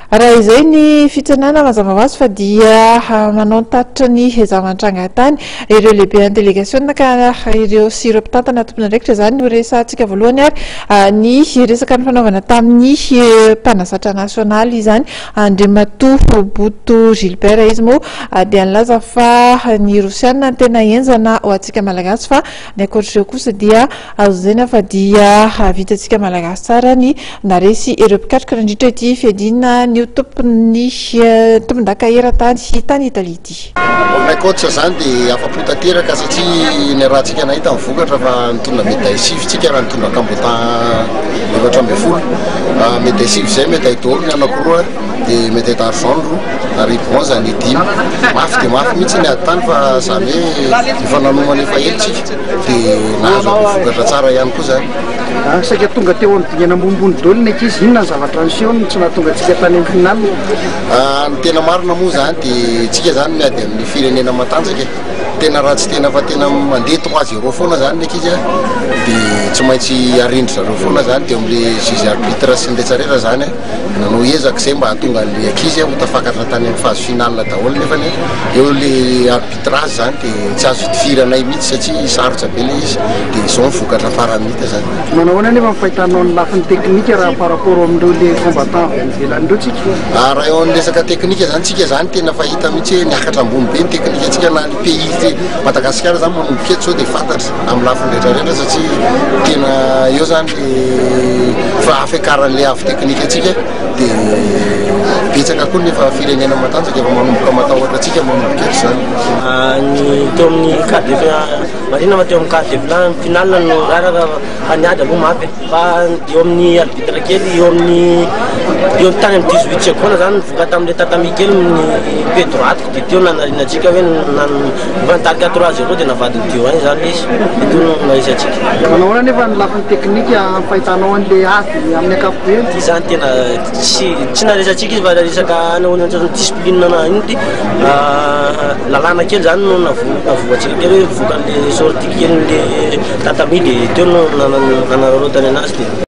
Raha izay ny fitsenana, mazava ho azy fa dia manao ny tatitra ny zava-nitranga tany ireo lehiben'ny delegasiona ka ireo sy ireo mpitantana tompon'andraikitra. Izany no resahantsika voalohany, ary ny resaka ny fanaovana tamin'ny mpanazatra nasionaly izany, Andriamatoa Boto Gilbert. Izy moa dia nilaza fa ny Rosiana no tena henjana ho antsika Malagasy, fa ny ankoatr'ireo kosa dia azo lazaina fa dia vitantsika Malagasy tsara ny naresy ireo mpikatroka nandritra ity fiadiana ny ho tompon'ny tompondaka eran-tany tany Italia ity. Aminay coach zany dia afa-po tanteraka satria niarahantsika nahita ny vokatra fa nitondra médaille 9 tsika raha nitondra combattant 14. Médaille 9 zay, médaille d'or ny anankiroa, dia médaille d'argent ny roa ary bronze ny dimy. Mafy dia mafy mihitsy ny ady tany, fa zany hoe efa nanomana efa ela tsika dia nahazo vokatra tsara ihany koa zany. Saika tonga teo amin'ny dingana ambonimbony daholo ny ankizy. Inona ny zavatra niseho no tsy nahatonga antsika tany amin'ny finale? Ny tena marina moa zany dia tsika zany miady amin'ny firenena matanjaka. Tena raha tsy tena fa tena mandeha 3-0 foana zany ny ankizy a, dia tsy maintsy arindry zareo foana zany. Dia amin'le juge arbitre sy ny rehetrarehetra zany a, nanao ezaka zay mba hahatonga an'le ankizy ho tafakatra tany amin'ny phase finale daholo, nefany eo le arbitrage zany dia tsy azo itifiranay mihitsy satria sarotra be le izy. Dia izao ny vokatra farany hita zany. Manao ahoana nefa ny fahitanao ny lafiny teknika raha par rapport amin'ireo le combattant avy any ivelany ireo tsika? Raha eo amin'ny resaka teknika zany, tsika zany tena fahita mihitsy hoe niakatra ambony be ny teknika antsika, na ny pays te Madagasikara zany manomboka eto zao dia fantatra amin'ny lafiny rehetrarehetra, satria tena eo zany le fa fiakaran'le avo teknika antsika. Dia betsaka koa nefa firenena matanjaka efa manomboka matahotra antsika manomboka eto zany. Ny teo amin'ny quart de finale, marina fa teo amin'ny quart de finale, finale no raraka, fa niady aloha mafy, fa eo amin'ny arbitre kely eo tany amin'ny 18 secondes zany nivoaka tamin'le tatami kely ny pied droite, de teo nanarina antsika hoe efa nitarika 3-0, de navadiny 2-1 zany izy, de teo no nahisy antsika. Manao ahoana nefa ny lafiny teknika fahitanao an'le ady amin'ny ankapobeny? Ty zany tena tsy naresy antsika izy, fa resaka anahoana discipline na ino ty lalàna kely zany no navoantsika kely hoe voakan'le sortie kely le tatami, de teo no nanararaotany anazy de.